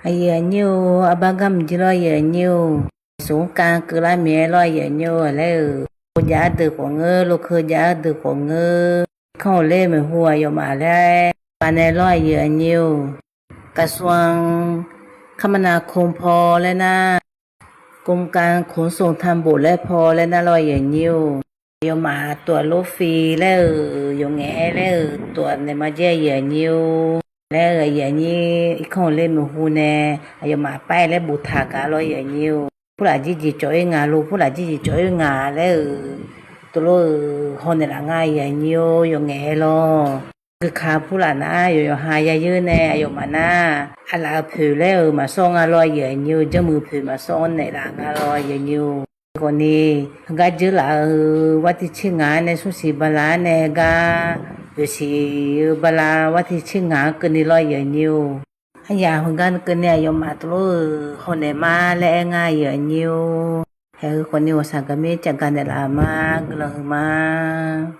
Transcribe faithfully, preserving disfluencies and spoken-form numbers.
အယိာ်အညိတ်အို အဘါကၢ်မုၢ်ကၠိလီၤ ယိာ်အညိတ်အို. สงกรานต์ ကၢးလါမ့ၤလီၤ ယိာ်အညိတ်အို လဲၣ်ဧၢ. အိၣ်ယၢ်အဒုးဃိးငၢၢ် လိာ်ခိၣ်ယၢ်အဒုးဃိးငၢၢ် ခီၣ်လၢမ့ၢ်ဟူ အယိာ်မးလၢ ပာ်နဲလီၤ ယိာ်အညိတ်အို. กระทรวงคมนาคม ဖီလဲၣ်နၤ กรมการขนส่งทางบก လဲၣ် ဖီလဲၣ်နၤလီၤ ယိာ်အညိတ်အို. ယိာ်မး ตั๋วรถฟรี လဲၣ်ဧၢ, ယိာ်ငဲးလဲၣ်ဧၢ, ตั๋ว နာမည်စာရင်း ယိာ်အညိတ်အို လဲၣ်ဧၢ. ယိာ်အညိတ်အို ခီၣ်လၢမ့ၢ်ဟူန့ၣ် အယိာ်မး ပာ်လၢဘူးထးကါလီၤ ယိာ်အညိတ်အို. ဖူလၢ်ကၠံၣ်ကၠံၣ် ကၠီဢ့ၣ်ငါလိၤ ဖူလၢ်ကၠံၣ်ကၠံၣ် ကၠီအ့ၣ်ငါ လဲၣ်ဧၢ, တလိၣ်ဧၢ ဟီၣ်န့ၢ်လၢ်ငါ ယိာ်အညိတ်အို ယိာ်ငဲးလီၤ. ဂုာ်ခးဖူလၢ်နၤ ယိာ်ယိာ်ဟါယၤယုၢ်န့ၣ် အယိာ်မးနၤ အလၢ်အဖုးလဲၣ်ဧၢ မၤစီၣ်ငါလီၤ ယိာ်အညိတ်အို, ကၠီမုၢ်ဖုးမၤစီၣ်န့ၢ်လၢ်ငါလီၤ ယိာ်အညိတ်အို. ဂီၤန့ၣ် ဟါဂၤယုၢ်လၢ်ဧၢ, ဝါထံဆ့ငါန့ၣ် ဆူၣ်စံးဘါလါန့ၣ် ဟါဂၤ ယိာ်စံးဧၢ ဘါလါ ဝါထံဆ့ငါ ကၢန့ၣ်လီၤ ယိာ်အညိတ်အို. အယၤ ဟါဂၤကၢန့ၣ် အယိာ်မး တလိၣ်ဧၢ ဟီၣ်န့ၢ်မးလၢအဲၣ်ငါ ယိာ်အညိတ်အို. ဟဲဧၢ ဂီၤန့ၣ် အိၣ်စ့ၢ်ကီး မ့ၢ်ကၠီကၢန့ၣ်လၢ်မး ကလီၤဟုမး